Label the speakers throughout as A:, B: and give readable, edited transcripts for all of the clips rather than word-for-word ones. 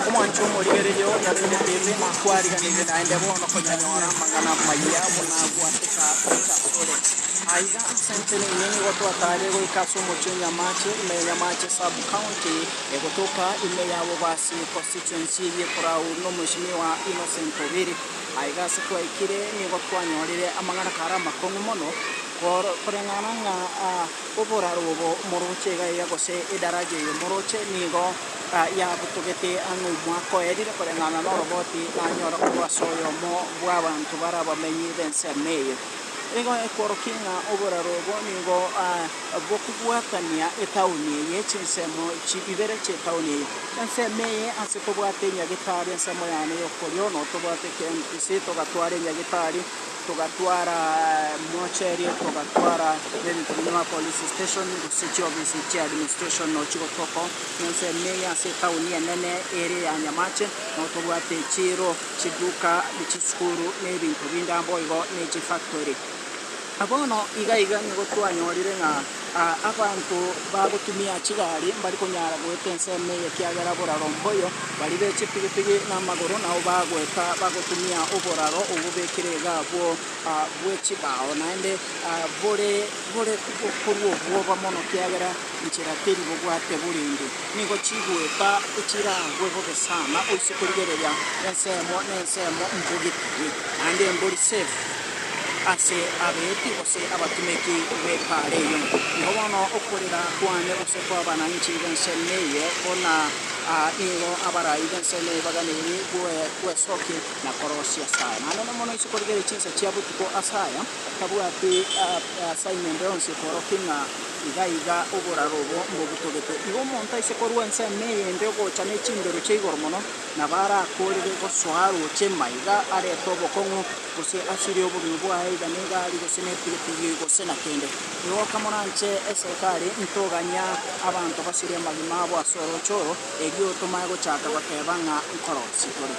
A: Omwancho omorigereria o Nyabinde TV nakwariganirie naende bono konyanyora amang'ana amaya buna gwateka gocha asore. Aiga ase enchera eye nigo twatare goika ase omochie o Nyamache ime ya Nyamache Sub County egotoka ime ya Bobasi Constituency eye ekorau nomweshimiwa Innocent Obiri. Aiga ase twaikire nigo twanyorire amang'ana kare amakong'u mono koreng'ana ng'a oboraro obo moroche iga iga gose edaraja eye moroche nigo yabutogete ang'e omwaka oerire koreng'ana noroboti nanyora korwa ase oyomo bw'abanto bare abamenyi b'ensemo eye. Nigo ekworokia ng'a oboraro obo nigo bokobwatania etaoni eye chinsemo ibere chi'etaoni eye. Ensemo eye ase tobwate enyagetari ensemo yane y'okorio no tobwate KMTC togatwara enyagetari togatwara mocheri togatwara nebinto binde buna police station gose chiofisi chia administration no chigotoka ensemo eye ase etaoni enene ere ya Nyamache no tobwate echiro chiduka ne chisukuru na ebinto binde amo igo ne chifactory. Bono iga iga nigo twanyorire ng'a abanto bagotumia chigari mbari konyara goeta ensemo eye ekiagera boraro mboyo, baria be chipigipigi na amagoro nabo bagoeta bagotumia oboraro obwo bekire iga abwo bwe chibao naende bore bore korwa obwoba mono ekiagera nchera teri bobwate borende. Nigo chigoeta chiragwe bobe sana oise korigereria ensemo na ensemo mbogitiri naende mbori safe. Ase abeeti gose abatumeki b'epaara eyio. Igo bono okorera kwane gose kw'abananchi b'ensemo eye buna nigo abarai b'ensemo eye baganeiri gwesokia na korosia ase aya. Naende mono inse korigereria chinsa chia botuko ase aya, tabwati sign ende yonsi ekoorokia ng'a iga iga oboraro obo mbobutogete. Igo omonto aise korwa ensemo eyende ogocha ne chindoro chia igoro mono, nabo arakorere gosoa roche maiga arete obokong'u gose asirie obogima bwaye iga negari gose nepigipigi gose na kende. Igo kamoranche eserekari ntoganya abanto basirie amagima abo ase oroche oro, erio tomanye gochaka goteba ng'a nkorosia tore.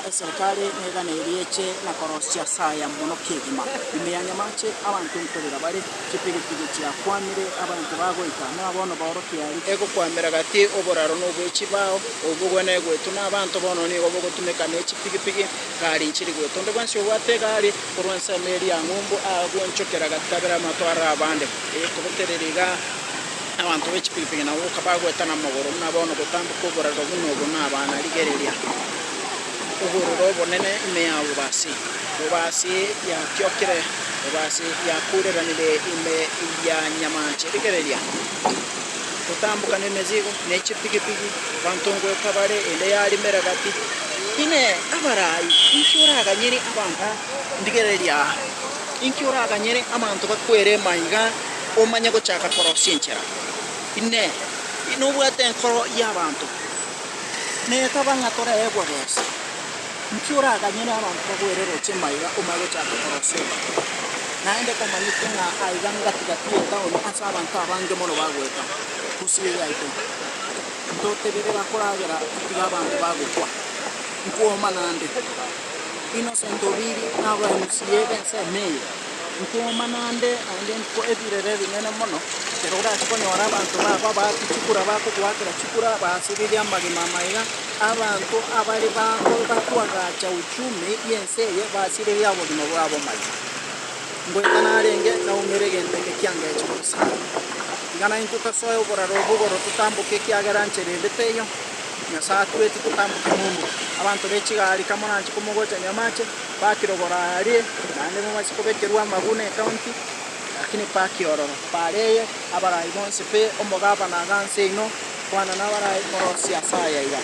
A: Eserekari neganeirie eche na korosia ase aya mono kegima. Ime ya Nyamache abanto nkorera bare, chipigipigi chiakwamire, abanto bagoika, na bono baorokia aria. Egokwamera gati oboraro na obwechibao, obwo bogwenerete goetwa nabanto bono nigo bogotumeka ne chipigipigi. Gari nchiri goeta. Onde bwensi obwate egari korwa ensemo eria ya ng'umbu agwonchokera gatabera amato arore abande. Ekobetereria iga abanto be chipigipigi nabo boka bagoeta namagoro buna bono gotamboka oboraro buna obo nabana. Rigereria obororo obonene ime ya Bobasi. Bobasi yatiokire, Bobasi yakureranire ime ya Nyamache. Rigereria gotamboka nemezigo ne chipigipigi abanto ngoeta bare ende yarimera gati. Inee! Abarai, inki oraganyere abanto? Ndigereria aa, inki oraganyere abanto bakwere emaiga omanye gochaka korosia enchera? Inee! Nobwate enkoro y'abanto? Netaba ng'a toraegwa besa. Inki oraganyere abanto bagwere roche emaiga omanye gochaka korosia enchera? Naende komanyete ng'a aiga ngati-gati y'etaoni ase abanto abange mono bagoeta, gusii yaito. Ntotebire bakoragera tiga abanto bagokwa. Nkwoma nande. Innocent Obiri na aba MCA b'ensemo eye. Nkwoma nande naende nkwo ebirero ebinene mono ekero orache konyora abanto baba baaki chikura bakogoakera chikura basiririe amagima amaiga, abanto abare bako bakoagacha uchumi y'ense eye basiririe obogima bwabo amaiga. Ngoeta narenge naumire egento eke kiangecha orosana. Tiga naintwe tosoe oboraro obwo igoro totamboke ekiagera nchera ende teiyo. Nyasae atweti totamboke ng'umbu. Abanto be chigari kamoranche komogochania amache, paki rogoro aaria, naende momase kobekerwa amaguna ecounty, lakini paki ororo. Paara eye, abarai bonsi pi, omogabana iga nse ino, kwana nabarai morosie ase aya iga.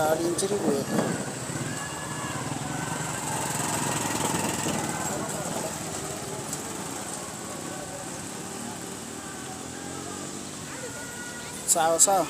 A: Chigari nchiri goeta. Sawa sawa.